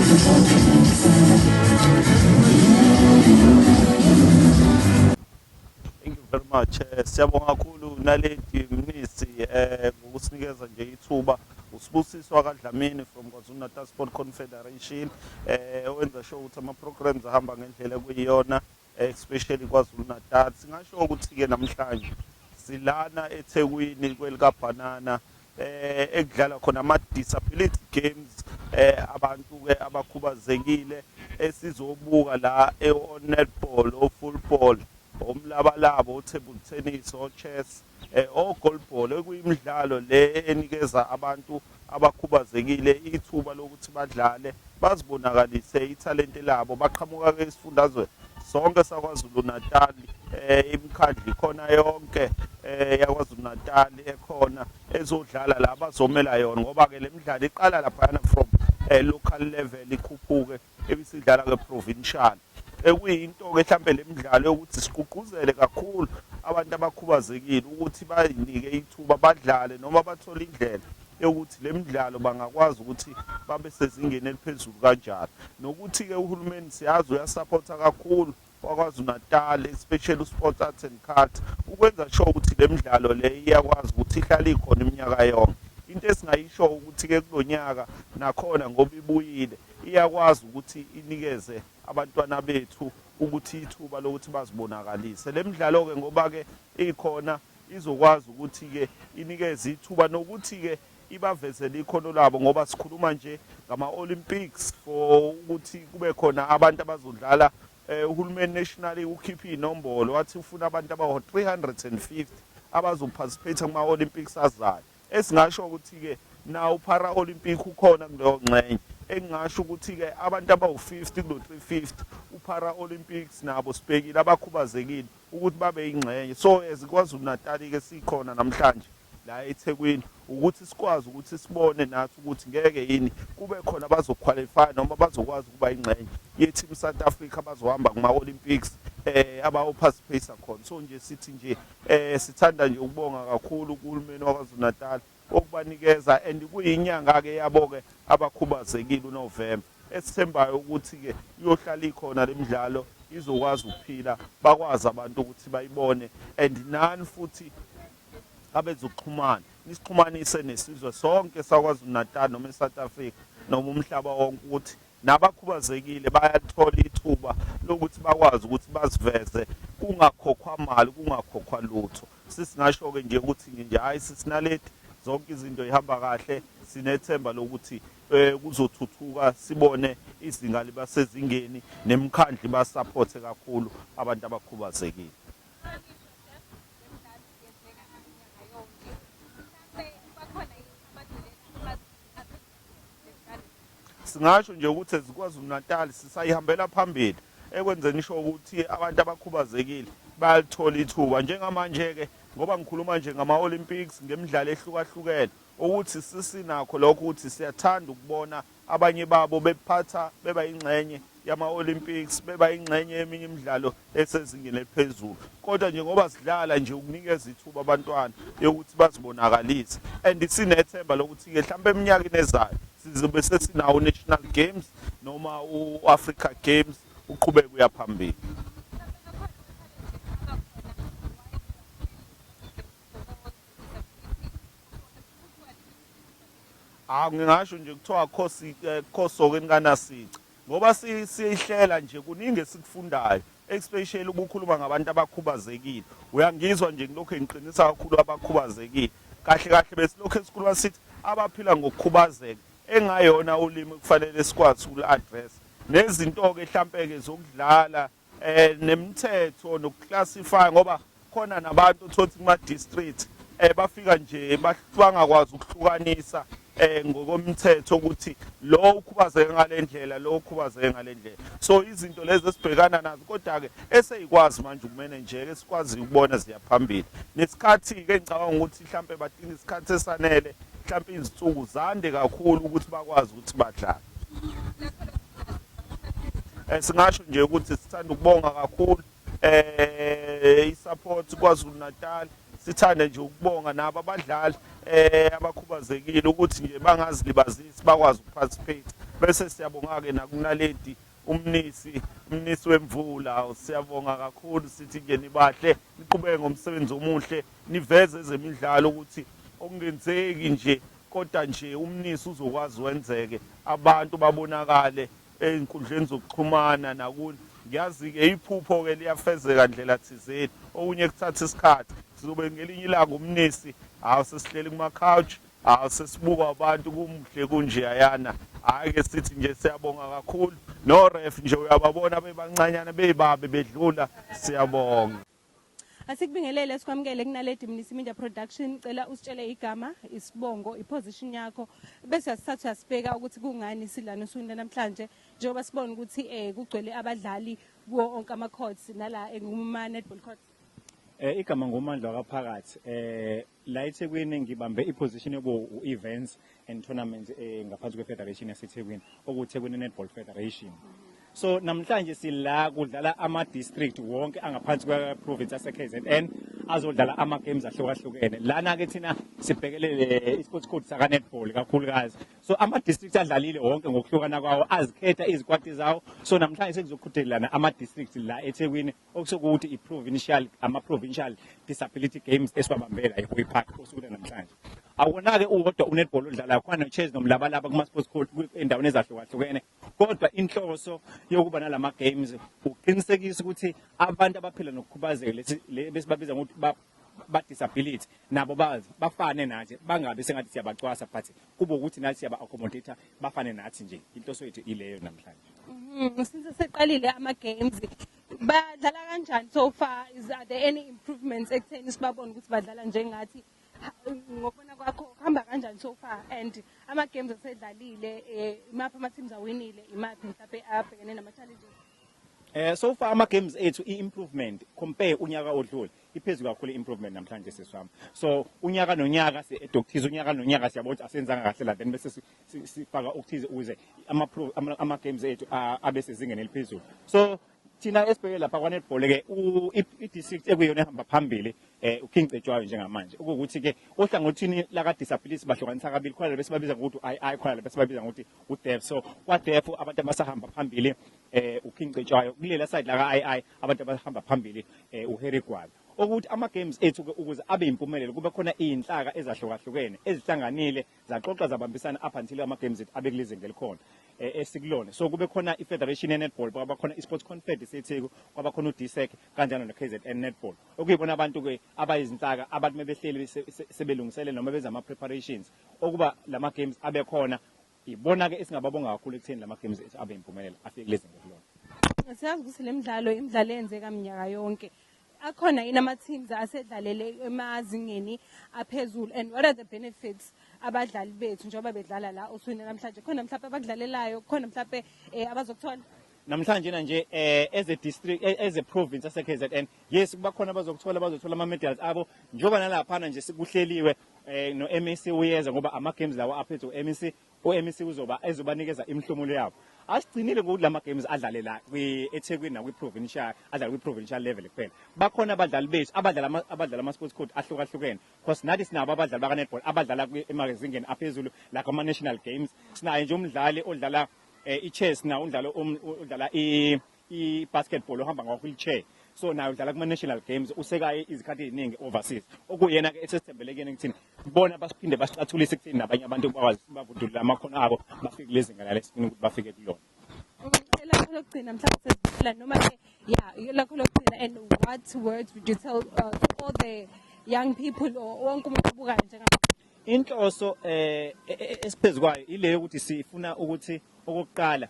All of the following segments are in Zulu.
Thank you very much. Siyabonga kakhulu Naledi Mnisi ngokusinikeza nje ithuba. USibusiso kaDlamini from KwaZulu Natal Sport Confederation owenza sure ukuthi ama programs ahamba ngendlela ekuyiyona, especially KwaZulu Natal. Singasho ukuthi ke namhlanje silana eThekwini kwelikaBhanana, ekudlala khona ama disability games, abantu ke abakhubazekile, esizobuka la o netball, o football, omlabalaba, o table tennis, o chess, o goalball, ekuyimidlalo le enikeza abantu abakhubazekile ithuba lokuthi badlale, bazibonakalise ithalente labo. Baqhamuka ke isifundazwe sonke saKwaZulu Natal, imikhandlu ikhona yonke yaKwaZulu Natal ekhona ezodlala la, bazomela yona, ngoba ke le midlalo iqala laphayana from local level, ikhuphuke ebisidlala ke provincial, ekuyinto ke mhlambe le midlalo yokuthi sigqugquzele kakhulu abantu abakhubazekile ukuthi bayinike ithuba badlale noma bathole indlela yokuthi le midlalo bangakwazi ukuthi babe sezingeni eliphezulu kanjani. Nokuthi-ke uhulumeni siyazi uyasapotha kakhulu kwaKwaZulu Natal, especially uSports, Arts and Culture, ukwenza sure ukuthi le midlalo le iyakwazi ukuthi ihlale ikhona iminyaka yonke. Into esingayisho ukuthi-ke kulo nyaka nakhona, ngoba ibuyile, iyakwazi ukuthi inikeze abantwana bethu ukuthi ithuba lokuthi bazibonakalise. Le midlalo-ke, ngoba-ke ikhona, izokwazi ukuthi-ke inikeze ithuba nokuthi-ke ibavezele ikhono labo, ngoba sikhuluma nje ngama-Olympics for ukuthi kube khona abantu abazodlala. Uhulumeni nationally ukhiphe inombolo, wathi ufuna abantu abawu-350 abazoparticipate kuma-Olympics azayo. Esingasho ukuthi-ke nawo para Olympic ukhona kuleyo ngxenye. Engingasho ukuthi-ke abantu abawu-50 kulo 350, upara Olympics nabo sibhekile abakhubazekile ukuthi babe yingxenye. So as KwaZulu Natal-ke sikhona namhlanje la eThekwini ukuthi sikwazi ukuthi sibone nathi ukuthi ngeke yini kube khona abazoqualify noma bazokwazi ukuba ingxenye ye-Team South Africa, bazohamba kuma-Olympics abayo-participate khona. So nje sithi nje sithanda nje ukubonga kakhulu kuhulumeni waKwaZulu Natal okubanikeza, and kuyinyanga-ke yabo-ke abakhubazekile, uNovember, esithembayo ukuthi-ke iyohlala ikhona le midlalo, izokwazi ukuphila, bakwazi abantu ukuthi bayibone, and nani futhi abezokuxhumana nisixhumanise nesizwe sonke saKwaZulu Natal noma eSouth Africa noma umhlaba wonke, ukuthi nabakhubazekile bayalithola ithuba lokuthi bakwazi ukuthi baziveze, kungakhokhwa mali, kungakhokhwa lutho. Sisingasho-ke nje ukuthi nje hhayi, sisinaleti zonke izinto ihamba kahle. Sinethemba lokuthi kuzothuthuka, sibone izinga liba sezingeni nemikhandlu basaphothe kakhulu abantu abakhubazekile. Le midlalo yenzeka iminyaka yonke. Mhlampe bakhona yini abadlulela emazingeni aphezulu lemidlalo? Singasho nje ukuthi eziKwaZulu Natal sisayihambela phambili ekwenzeni isho ukuthi abantu abakhubazekile bayalithola ithuba njengamanje-ke, ngoba ngikhuluma nje ngama-Olympics, ngemidlalo ehlukahlukene, ukuthi sisinakho lokho ukuthi siyathanda ukubona abanye babo bephatha, beba ingxenye yama-Olympics, beba ingxenye yeminye imidlalo esezingeni eliphezulu. Kodwa nje ngoba sidlala nje ukunikeza ithuba abantwana yokuthi bazibonakalise, and sinethemba lokuthi-ke mhlawumbe eminyakeni ezayo sizobe sesinawo National Games noma u-Africa Games, uqhubeke uya phambili. Mhlampe akhona ama-challenges abakhona while you are still disability, kuthiwa Ah, ngingasho nje kuthiwa khosi khosokeni kanasici, ngoba siyihlela nje kuningi esikufundayo, especially ukukhuluma ngabantu abakhubazekile. Uyangizwa nje ngilokhu ngiqinisa kakhulu abakhubazekile. Kahle kahle besilokhu esikhuluma sithi abaphila ngokukhubazeka, engayona ulimi kufanele sikwazi ukulu-address, nezinto-ke mhlampe-ke zokudlala, nemithetho nokuclassify, ngoba khona nabantu uthothi kuma district bafika nje bangakwazi ukuhlukanisa ngokomthetho ukuthi lo ukhubazeke ngalendlela, lo ukhubazeke ngalendlela. So izinto lezi esibhekana nazo, kodwa ke eseyikwazi manje ukumanage ke, sikwazi ukubona ziyaphambili nesikhathi ke. Ngicabanga ukuthi mhlambe badinga isikhathi esanele, mhlambe izinsuku zande kakhulu ukuthi bakwazi ukuthi badlale. Singasho nje ukuthi sithanda ukubonga kakhulu i-support KwaZulu Natal. Sithande nje ukubonga nabo abadlali abakhubazekile ukuthi nje bangazilibazisi, bakwazi ukuparticipate. Bese siyabonga-ke nakuNaledi uMnisi, uMnisi wemvula. Siyabonga kakhulu, sithi nje nibahle, niqhubeke ngomsebenzi omuhle, niveze ezemidlalo ukuthi okungenzeki nje kodwa nje uMnisi uzokwazi wenzeke, abantu babonakale ey'nkundleni zokuxhumana nakuni. Ngiyazi-ke iphupho-ke liyafezeka ndlela thizeni, okunye kuthatha isikhathi. Sizobe ngelinye ilanga uMnisi, hawu sesihleli kuma-couch, hawu sesibukwa abantu kumuhle kunjeyayana. Hhayi-ke sithi nje siyabonga kakhulu, no-ref nje uyababona bebancanyana beyibabe bedlula, siyabonga. Asikubingelele sikwamukele kuNaledi Mnisi Media Production. Cela usitshele igama, isibongo, iposition yakho bese uyasithatha uyasibheka ukuthi kungani silana osukwini namhlanje njengoba sibona ukuthi kugcwele abadlali kuwo onke ama courts nala enguma netball courts. Igama nguMandla wakaphakathi. La eThekwini ngibambe iposition yobu events and tournaments ngaphansi kwe-Federation yaseThekwini, okuThekwini Netball Federation. So namhlanje sila kudlala ama district wonke angaphansi kwe-province yase-KZN azodlala ama games ahlukahlukene. Lana ke thina sibhekelele i-sports code saka netball kakhulukazi. So ama district adlalile wonke ngokuhlukana kwawo, azikhetha izikwati zawo. So namhlanje sekuzoqhudelana ama district la eThekwini, okusokuthi i-provincial, ama-provincial disability games esiwabambela eHoy Park osuku namhlanje. Awona-ke uwodwa unetball odlalayo, khona no-chess nomlabalaba kuma-sports code endaweni ezahlukahlukene, kodwa inhloso yokuba nalama games ukuqinisekisa ukuthi abantu abaphila nokukhubazeka besibabiza ngokuthi ba disability nabo bazi bafane nathi, bangabi sengathi siyabacwasa, but kube ukuthi nathi siyaba accommodate bafane nathi nje. Inhloso yethu ileyo namhlanje. Since seqalile ama games, badlala kanjani so far? Is are there any improvements ekutheni sibabone ukuthi badlala njengathi? Ngokubona kwakho kuhamba kanjani so far, and ama games asedlalile, imaphi ama teams awinile, imaphi mhlawumbe abhekene nama challenges? So far ama games ethu, i-improvement compare unyaka odlule iphezulu kakhulu i-improvement namhlanje, siswami. So unyaka nonyaka si-adopthize, unyaka nonyaka siyabona ukuthi asenzanga kahle la, then bese sifaka okuthize ukuze ama games ethu abe sezingeni eliphezulu. So thina esibheke lapha kwa-netball ke, i-district ekuyiyona ehamba phambili uKing Cetshwayo njengamanje, ukuthi ke ohlangothini laka disability bahlukanisa kabili, khona lebe sibabiza ngokuthi u-II, khona lebe sibabiza ngokuthi u-deaf. So kwa-deaf abantu abasahamba phambili uKing Cetshwayo, kulela side laka II abantu abahamba phambili uHarry Gwala. Ukuthi ama games ethu ke ukuze abe impumelelo kube khona izinhlaka ezahlukahlukene ezihlanganile, zaxoxa, zabambisana up until ama games ethu abe kulezinga elikhona esikulona. So kube khona i-Federation ye-Netball, kwaba khona i-Sports Confed seTheku, kwaba khona u-DSEC, kanjalo no-KZN Netball, okuyibona abantu-ke abayizinhlaka abantu mebehleli sebelungisele noma benza ama-preparations okuba lama games abe khona. Ibona-ke esingababonga kakhulu ekutheni lama games ethu abe impumelelo, afike kulezi zinga kulona. Siyazi ukuthi le midlalo imidlalo eyenzeka minyaka yonke. Akhona yini ama-teams asedlalele emazingeni aphezulu, and what are the benefits abadlali bethu njengoba bedlala la osukwini namhlanje? Khona mhlawumbe abakudlalelayo, khona mhlawumbe abazokuthola? Namhlanje na nje as a district, as a province yase KZN, yes, kuba khona abazokuthola, bazothola ama medals abo, njengoba nalaphana nje sikuhleliwe no MEC uyeza, ngoba ama games lawa aphethe u-MEC, u-MEC uzoba ezobanikeza imihlomulo yabo. Asigcinile ngokuthi lama games adlale la kwi eThekwini nakwi provincial, adlale kwi provincial level kuphela. Bakhona abadlali bethu abadlala ama sports code ahlukahlukene, because nathi sinabo abadlali baka netball abadlala emazingeni aphezulu like ama national games. Sinaye nje umdlali odlala i-chess, na umdlalo odlala i-basketball ohamba nga-wheelchair, so naye udlala kuma-national games, usekaye izikhathi ey'ningi overseas, okuyena-ke esesithembelekeni kuthina bona basiphinde basicathulise ekutheni nabanye abantu bakwazi bavundulule amakhono abo, bafike kulezi zinga lala esifuna ukuthi bafike kulona. Elakho lokugcina mhlawumbe sesivala, noma-ke ya, elakho lokugcina, and what words would you tell to all the young people or wonke umuntu obukayo njengamanje? Inhloso esiphezulu kwayo ile yokuthi sifuna ukuthi okokuqala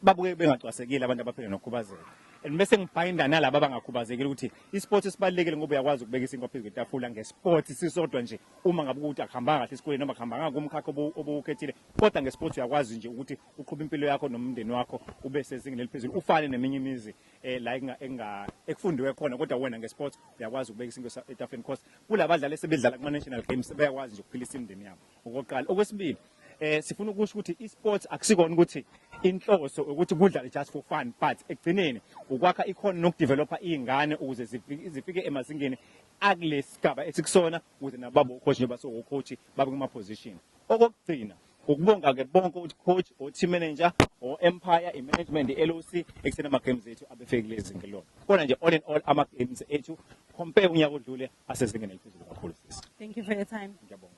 babuke bengacwasekile abantu abaphila nokukhubazeka, and bese ngibhayinda nalaba abangakhubazekile ukuthi isport sibalulekile, ngoba uyakwazi ukubeka isinkwa phezu kwetafula ngesport sisodwa nje. Uma ngabe ukuthi akuhambanga kahle esikoleni noma akuhambanga kumkhakha obuwukhethile, kodwa ngesport uyakwazi nje ukuthi uqhube impilo yakho nomndeni wakho ube sezingeni eliphezulu, ufane neminye imizi la ekufundiwe khona, kodwa wena ngesport uyakwazi ukubeka isinkwa etafuleni, cause kulabadlali esebedlala kuma-national games bayakwazi nje ukuphilisa imindeni yabo, okokuqala. Okwesibili, sifuna ukusho ukuthi i-sports akusikona ukuthi inhloso ukuthi kudlale just for fun, but ekugcineni ukwakha ikhono nokudevelopa iy'ngane ukuze zifike emazingeni akule sigaba esikusona, ukuze nabo babe ocoach njengoba sowocoach, babe kuma-position. Okokugcina, Ukubonga ke bonke ukuthi coach, o team manager, o umpire, i management, i LOC ekuseni ama games ethu abefike kulezi zinga lona. Kona nje, all in all, ama games ethu compare unyaka odlule asezingeni eliphezulu kakhulu, sisi. Thank you for your time. Ngiyabonga.